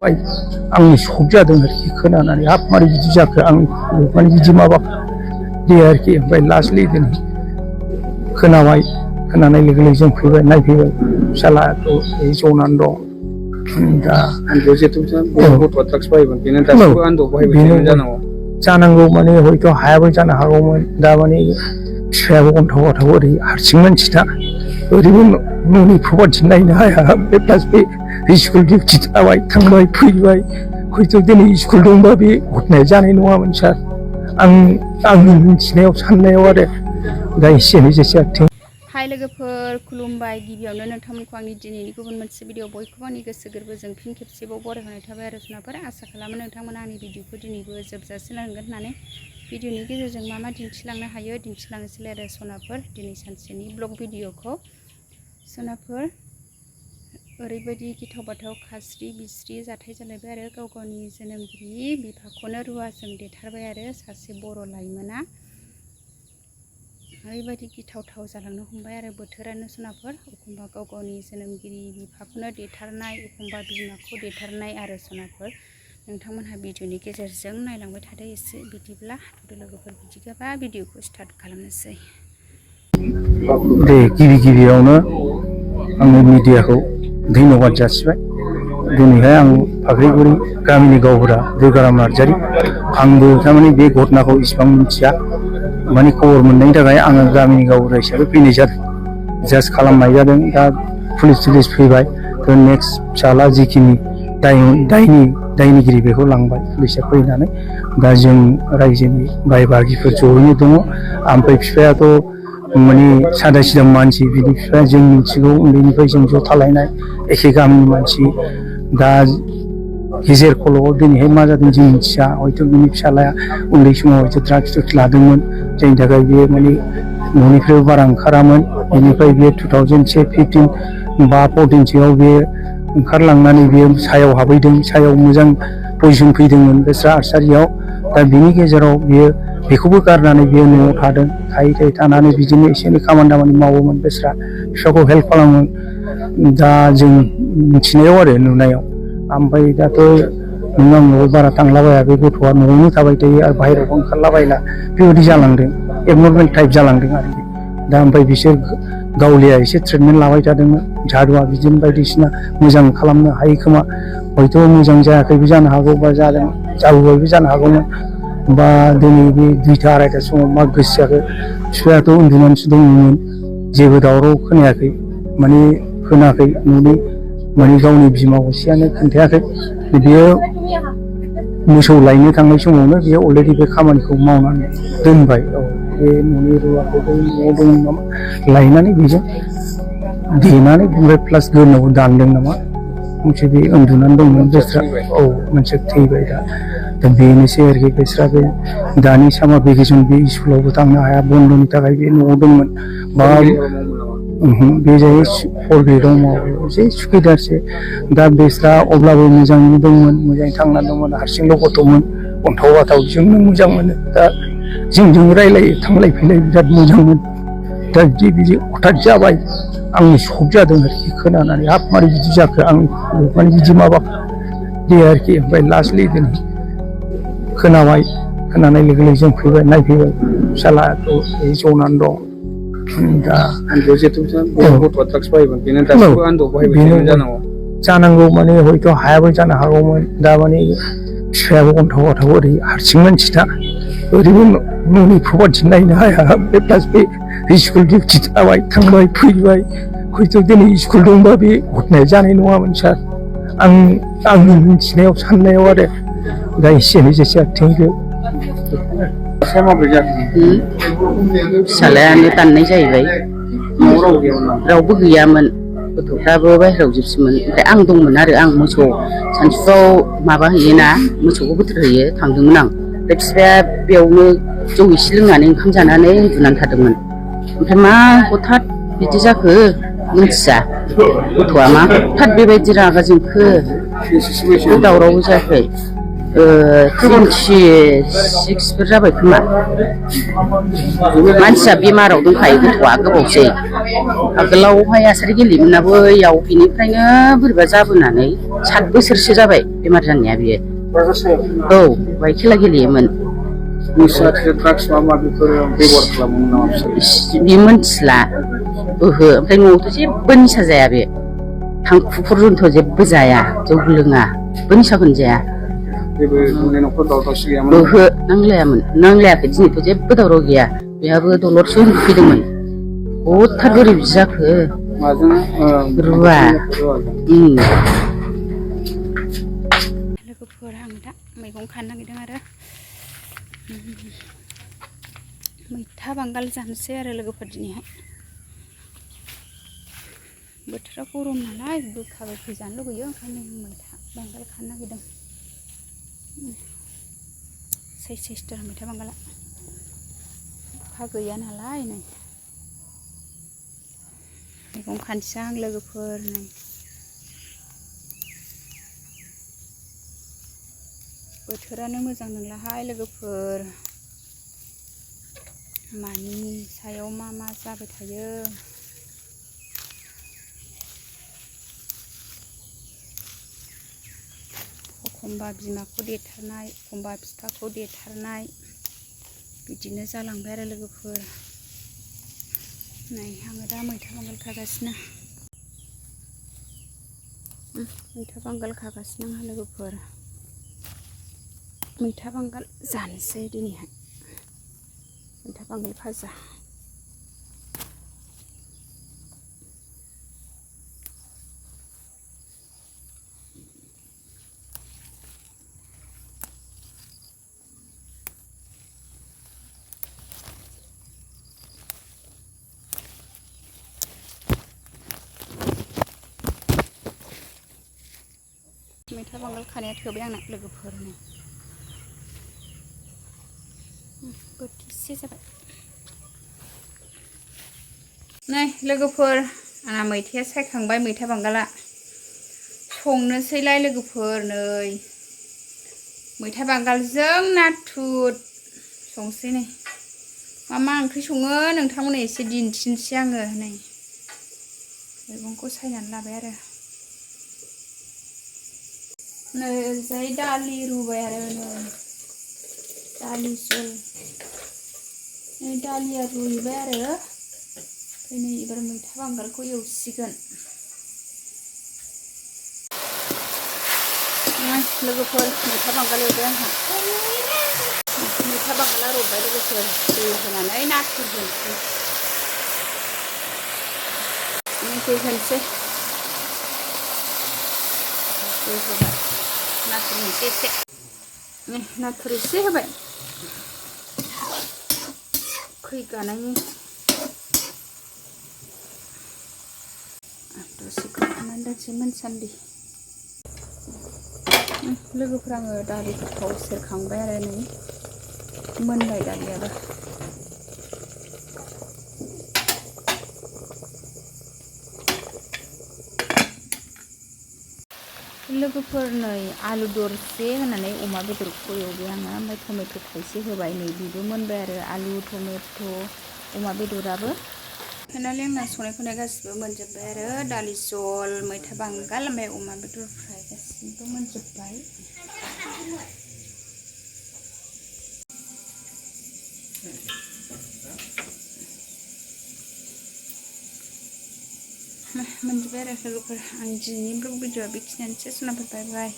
आंनि शक जादों आरोखि खोनानानै हाब मारै बिदि जाखो आं माने बिदि माबा दे आरोखि ओमफ्राय लास्टलि दिनै खोनाबाय खोनानाय लोगो लोगो जों फैबाय नायफैबाय फिसालाखौ जनानै दं दा जानांगौ माने हयथ' हायाबो जानो हागौमोन दा माने फिसायाबो अन्थाव बाथाव ओरै हारसिं मानसिना ओरैबो न'नि प्रपार्टि नायनो हाया बे प्लास बे स्कुल डिउटि थाबाय थांबाय फैबाय हयथ' दिनै स्कुल दंबा बे घटनाया जानाय नङामोन सार आंनि मिथिनायाव साननायाव आरो दा एसे एनै जेसे आथिं हाय लोगोफोर खुलुमबाय गिबियावनो नोंथांमोनखौ आंनि दिनैनि गुबुन मोनसे भिडिअ बयखौबो आंनि गोसो गोरबोजों फिन खेबसेबाव बरायहरनाय थाबाय आरो जुनारफोर आसा खालामो नोंथांमोना आंनि भिडिअखौ दिनैबो जोबजासिम नायगोन होननानै भिडिअनि गेजेरजों मा मा दिन्थिलांनो हायो दिन्थिलांनोसै आरो सनाफोर दिनै सानसेनि ब्लग भिडिअखौ सनाफोर ओरैबायदि गिथाव बाथाव खास्रि बिस्रि जाथाय जालायबाय आरो गाव गावनि जोनोमगिरि बिफाखौनो रुवाजों देथारबाय आरो सासे बर' लाइमोना ओरैबायदि गिथावथाव जालांनो हमबाय आरो बोथोरानो सनाफोर एखमबा गाव गावनि जोनोमगिरि बिफाखौनो देथारनाय एखमबा बिमाखौ देथारनाय आरो सनाफोर नोंथांमोनहा भिडिअनि गेजेरजों नायलांबाय थादो एसे बिदिब्ला लोगोफोर बिदिबा भिडिअखौ स्टार्ट खालामनोसै दे गिबियावनो आङो मिडियाखौ धन्यबाद जासिबाय दिनैहाय आं फाख्रिगुरि गामिनि गावबुरा दुर्गाराम नार्जारि आंबो थारमाने बे घटनाखौ इसिबां मिथिया माने खबर मोननायनि थाखाय आङो गामिनि गावबुरा हिसाबै फैनाय जादों जास्ट खालामनाय जादों दा पुलिस फैबाय थ' नेक्स्ट फिसाला जिखिनि दायनिगिरि बेखौ लांबाय पुलिसा फैनानै दा जों रायजोनि बाय बाहागिफोर ज'यैनो दङ ओमफ्राय बिफायाथ' माने सादा सिदा मानसि बिनि बिफाया जों मिथिगौ उन्दैनिफ्राय जों ज' थालायनाय एखे गामिनि मानसि दा गेजेर खल'आव दिनैहाय मा जादों जों मिथिया हयथ' बिनि फिसालाया उन्दै समाव हयथ' ड्राग्स लादोंमोन जायनि थाखाय बियो माने न'निफ्रायबो बारा ओंखारामोन बेनिफ्राय बियो 2015 बा 14सोआव बियो ओंखारलांनानै बियो सायाव हाबहैदों सायाव मोजां पजिसन फैदोंमोन बेस्रा आर्सारियाव दा बिनि गेजेराव बियो बेखौबो गारनानै बियो न'आव थादों थायै थानानै बिदिनो एसे एनै खामानि दामानि मावोमोन बेस्रा बिफाखौ हेल्प खालामोमोन दा जों मिथिनायाव आरो नुनायाव ओमफ्राय दाथ' नों आंनाव बारा थांलाबाया बे गथ'आ न'आवनो थाबाय थायो आरो बाहेरायावबो ओंखारलाबायला बेबायदि जालांदों एबनर्मेल टाइप जालांदों आरोखि दा ओमफ्राय बिसोर गावलिया एसे ट्रिटमेन्ट लाबाय थादोंमोन झारुवा बिदिनो बायदिसिना मोजां खालामनो हायो खोमा हयथ' मोजां जायाखैबो जानो हागौ बा जादों जाबोबायबो जानो हागौमोन बा दिनै बे 2टा 2:30 समाव मा गोसो जाखो बिफायाथ' उन्दुनानैसो दंमोन जेबो दावराव खोनायाखै माने खोनायाखै न'नि माने गावनि बिमा असेयानो खोन्थायाखै बियो मोसौ लायनो थांनाय समावनो बियो अलरेडि बे खामानिखौ मावनानै दोनबाय बे न'नि रुवाखौ बै न'आव दं नामा लायनानै बेजों देनानै ओमफ्राय प्लास गोरनाव दानदों नामा मोनसे बे उन्दुनानै दंमोन बेस्रा मोनसे थैबाय दा बेनोसै आरोखि बेस्रा बे दानि सामार भेकेसन बे स्कुलावबो थांनो हाया बन्द'नि थाखाय बे न'आव दंमोन बा बे जायो 4 ग्रेडआव मावो एसे सुखिदारसो दा बेस्रा अब्लाबो मोजाङैनो दंमोन मोजाङै थांनानै दंमोन हारसिंल' गथ'मोन अन्थाव बाथाव जोंनो मोजां मोनो दा जोंजों रायलायो थांलाय फैलाय बिराद मोजांमोन दा बिदि हठात जाबाय आंनि शक जादों आरोखि खोनानानै हाब मारै बिदि जाखो आं माने बिदि माबा दे आरोखि ओमफ्राय लास्टलि दिनै खोनाबाय खोनानाय लोगो लोगो जों फैबाय नायफैबाय फिसालाखौ जनानै दं दा जानांगौ माने हयथ' हायाबो जानो हागौमोन दा माने फिसायाबो अन्थाव बाथाव ओरै हारसिं मानसिना ओरैबो न'नि प्रपार्टि नायनो हाया बे प्लास बे स्कुल डिउटि थाबाय थांबाय फैबाय हयथ' दिनै स्कुल दंबा बे घटनाया जानाय नङामोन सार आंनि मिथिनायाव साननायाव आरो दा एसे एनै जेसे आथिंखौ फिसालायानो दाननाय जाहैबाय रावबो गैयामोन गथ'फ्राबो बाहेरायाव जोबसोमोन ओमफ्राय आं दंमोन आरो आं मोसौ सानसुआव माबा हैयोना मोसौखौ बोथोर होयो थांदोंमोन आं ओमफ्राय बिफाया बेयावनो जौ एसे लोंनानै ओंखाम जानानै उन्दुनानै थादोंमोन ओमफ्राय मा हथात बिदि जाखो मिथिया गथ'आ मा हथात बेबायदि रागा जोंखो दावरावबो जायाखै 26फोर जाबाय खोमा मानसिया बेमाराव दंखायो गथ'आ गोबावसै आगोलावहाय आसारि गेलेयोमोन बैयाव बिनिफ्रायनो बोरैबा जाबोनानै 7 बोसोरसो जाबाय बेमार जानाया बियो औ बाय खेला गेलेयोमोन बे मोनथिला ओहो ओमफ्राय न'आवथ' जेबो निसा जाया बे थांखुफोरजोंथ' जेबो जाया जौ लोङा जेबो निसाखौनो जाया ओहो नांलायाखै दिनैथ' जेबो दावराव गैया बेहाबो दलरसो उन्दुफैदोंमोन बहुदथार बोरै बिदि जाखो रुवा लोगोफोर आं दा मैगं खानो नागिरदों आरो मैथा बांगाल जानोसै आरो लोगोफोर दिनैहाय बोथोरा गरम नालाय गोखा गोखै जानो लुगैयो ओंखायनो मैथा बांगाल खानो नागिरदों साइसथार मैथा बांगाला अखा गैया नालाय नै मैगं खानोसै आं लोगोफोर नै बोथोरानो मोजां नंलाहाय लोगोफोर मानि सायाव मा जाबाय थायो एखमबा बिमाखौ देथारनाय एखमबा बिफाखौ देथारनाय बिदिनो जालांबाय आरो लोगोफोर नै आङो दा मैथा बांगाल खागासिनो आंहा लोगोफोर मैथा बांगाल जानोसै दिनैहाय मैथा बांगाल भाजा मैथा बांगाल खानाया थोबाय आंना लोगोफोर बोथिसे जाबाय नै लोगोफोर आंना मैथाया सायखांबाय मैथा बांगाला संनोसैलाय लोगोफोर नै मैथा बांगालजों नाथुर संसै नै मा ओंख्रि सङो नोंथांमोननो एसे दिन्थिनोसै आङो नै मैगंखौ सायनानै लाबाय आरो नै ओरैजाय दालि रुबाय आरो नै दालि जल नै दालिया रुइबाय आरो ओमफ्राय नै एबार मैथा बांगालखौ एवसिगोन लोगोफोर मैथा बांगाल एवबाय आंहा मैथा बांगाला रबबाय लोगोफोर दै होनानै नाथुर होनोसै दै होनोसै दै होबाय नाथुर होनोसै एसे नाथुर एसे होबाय खैगानायनि दसे खोबनानै दोनसै मोनसान्दि लोगोफोर आङो दालिखौ थाव सेरखांबाय आरो नै मोनबाय दालियाबो लोगोफोर नै आलु दरसे होनानै अमा बेदरखौ एवबाय आङो ओमफ्राय टमेट' थाइसे होबाय नै बेबो मोनबाय आरो आलु टमेट' अमा बेदराबो फाइनालि आंना संनाय खावनाय गासिबो मोनजोब्बाय आरो दालि जल मैथा बांगाल ओमफ्राय अमा बेदर फ्राय गासिबो मोनजोब्बाय मोनजोब्बाय आरो लोगोफोर आं दिनैनि ब्लग भिडिअआ बेखिनियानोसै सोनाफोर बाय बाय